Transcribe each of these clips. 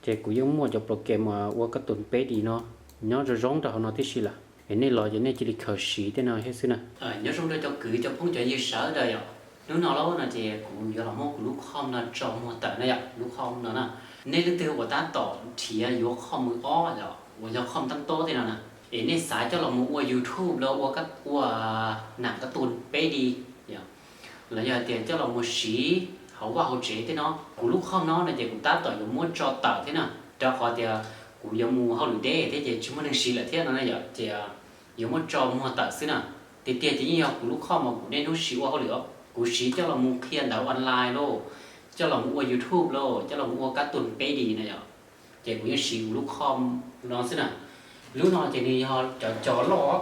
Ces kuv yeej muaj cov program ua kab tus peb D no nyob zoo zoo rau hauv no tib si lawm, es nej los ces nej cia li khaws siv tej no thiab xwb na. Nyob zoo rau cov kwv cov phooj cov ywg sawv daws yom. Hnub no lauj no ces kuv yuav los muab kuv lub khom no tso muag tawm na yom, lub khom no na. Nej leej twg uas tab tom nrhiav yuav khom mus ob yom, uas yog khom tab tob tej no na, es nej xav coj los mus ua YouTube los ua, ua nam kab tus peb D yom, los yog hais tias coj los mus siv hauv vaj hauv tsev tej no, kuv lub khom no no ces kuv tab tom yuav muab tso tawm thiab na, rau qhov tias kuv yuav mus hauj lwm deb thiab ces tsis muaj neeg siv lawm thiab no na yom, ces yuav muab tso muag tawm xwb na. Tiag tiag ces yeej yog kuv lub khom uas kuv niaj hnub siv ua hauj lwm os, kuv siv coj los mus qhia ntawv online lauj, coj los mus ua YouTube lauj, coj los mus ua kab tus peb D na yom. Ces kuv yeej siv kuv lub khom no xwb na. Lub no ces nws yog cov cos loj,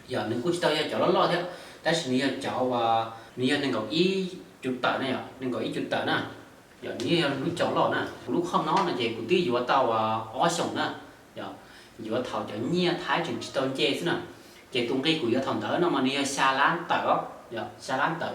yog nws kuj tsis tau yog cov loj loj thiab, tab sis nws yog cov uas nws yog nees nkaum ib cuv tawm na yom, nees nkaum ib cuv tawm na. Yog nws yeej yog lub cos loj na. Kuv lub khom no no ces kuv twb yuav tau ob xyoos na, yog yuav thaum cov nyiaj Thaib tseem tsis tau nce xwb na. Ces tus nqi kuv yuav thaum ntawd no mas nws yog xya lab tawm os, yog xya lab tawm.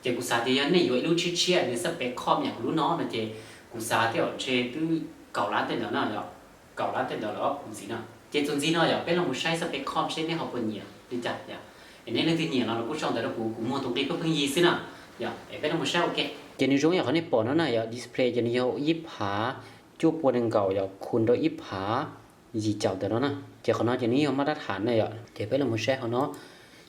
Ces kuv xav tias yog nej yuav ib lub tshiab tshiab nws xab pem khom yam kuv lub no no ces kuv xav tias ntshe twb kaum lab tej ntawd na yom, kaum lab tej ntawd lawm kuv ntxiv na. Ces txuas ntxiv no yog peb los mus saib xab pem khom seb nej ho puas nyiam li cas yom. Es nej leej twg nyiam no los kuj sau ntawv rau kuv, kuv muag tus nqi pheej pheej yig xwb na. Yog es peb los mus saib ua ke. Ces nws zoo yam qhov nej pom no na yom, display ces nws yog ib phav cuaj pua nees nkaum yom, khu rau ib phav yim caum ntawm no na. Ces qhov no ces nws yog maj dab tham na yom. Ces peb los mus saib qhov no.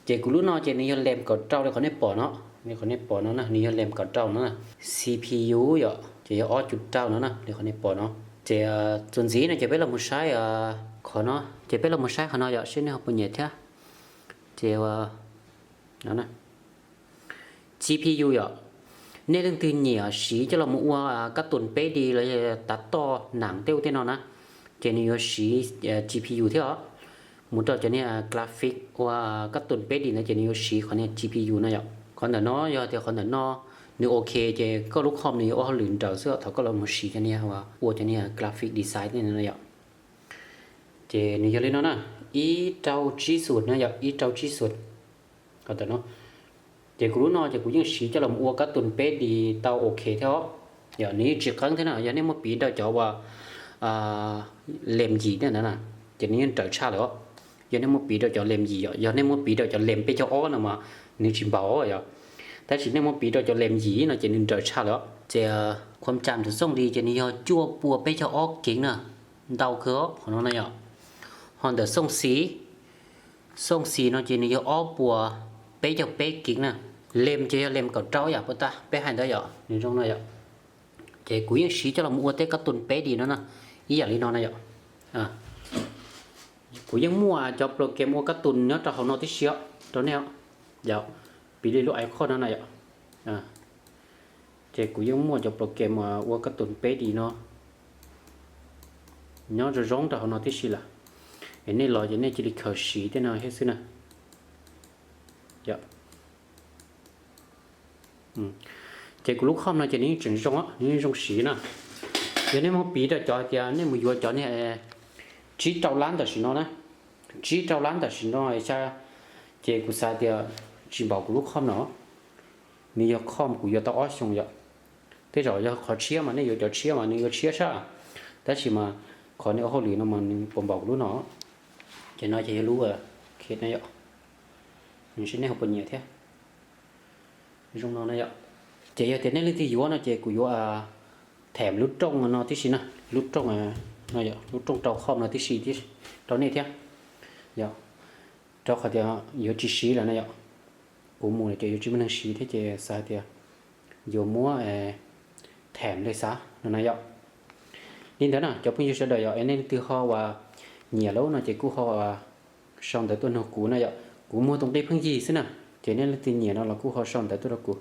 Ces kuv lub no ces nws yog lem kaum rau li qhov nej pom no, li qhov nej pom no na, nws yog lem kaum rau no na. CPU yom ces yog ob cuv rau no na, li qhov nej pom no. Ces txuas ntxiv no ces peb los mus saib qhov no, ces peb los mus saib qhov no yom, seb nej ho puas nyiam thiab. Ces no na, CPU yom, nej leej twg nyiam siv coj los mus ua kab tus peb D los yog tav toj nam tej ub tej no na, ces nws yuav siv GPU thiab os. Mus rau cov niag graphic ua kab tus peb D ntawd ces nws yuav siv qhov niag GPU no yom. Qhov ntawm no yog tias qhov ntawm no nws ok ces koj lub com nws yuav ua hauj lwm nrawm xwb thaum koj los mus siv cov niag ua cov niag graphic design tej no yom. Ces nws yog li no na, ib rau tsib xus na yom, ib rau tsib xus. Qhov ntawm no ces kuv lub no ces kuv yeej siv coj los ua kab tus peb D tau ok thiab os. Yog nws yeej tsis qeeb thiab na, yog nej muab piv rau cov uas lem yim tej ntawd na, ces nws yeej nrawm tshaj lawm os. Yog nej muab piv rau cov lem yim yom, yog nej muab piv rau cov lem peb caug ob no mas nws tsis npaum yom. Tab sis nej muab piv rau cov lem yim no ces nws nrawm tshaj lawm os. Ces khuam cam ntawm xooj li ces nws yog cuaj pua peb caug ob kev na, ntau kawg os qhov no na yom. Ho ntawm xooj xis, xooj xis no ces nws yog ob puas peb caug peb kev na. Lem ces yog lem kaum rau yam puas tag peb hais ntawd yom, nws zoo no yom. Ces kuv yeej siv coj los ua tej kab tus peb D no na, ib yam li no na yom. Kuv yeej muaj cov program ua kab tus nyob rau hauv no tib si os rau nej os. Yog piv li lub icon no na yom. Ces kuv yeej muaj cov program ua kab tus peb D no nyob zoo zoo rau hauv no tib si lawm. Es nej los ces nej cia li khaws siv tej no thiab xwb na. Ces kuv lub com no ces nws yeej tseem zoo, nws yeej zoo siv na. Yog nej muab piv rau cov hais tias nej mus yuav cov niag tsib rau lab tam sim no na, tsib rau lab tam sim no xya, ces kuv xav tias tsis npaum kuv lub com no. Nws yog com kuv yuav tau ob xyoos yom. Tej zaum yog qhov tshiab mas nej yuav cov tshiab mas nws yuav tshiab sab, tab sis mas qhov nws ua hauj lwm no mas nws puas npaum kuv lub no. Ces no ces yog lub khet na yom, nws seb nej ho puas nyiam thiab. Zoo no na yom. Ces yog tias nej leej twg yuav no ces kuv yuav them lub rooj no tib si na, lub rooj no yom, lub rooj rau com no tib si rau nej thiab yom. Rau qhov tias yuav tsis siv lawm na yom, kuv mus lawm ces yuav tsis muaj neeg siv thiab ces xav hais tias yuav muab them li xav no na yom. Li ntawd na cov phooj ywg sawv daws yom, es nej leej twg ho uas nyiam lawm no ces kuj ho sau ntawv tuaj nug kuv na yom, kuv muag tus nqi pheej yig xwb na. Ces nej leej twg nyiam no los kuj ho sau ntawv tuaj rau kuv.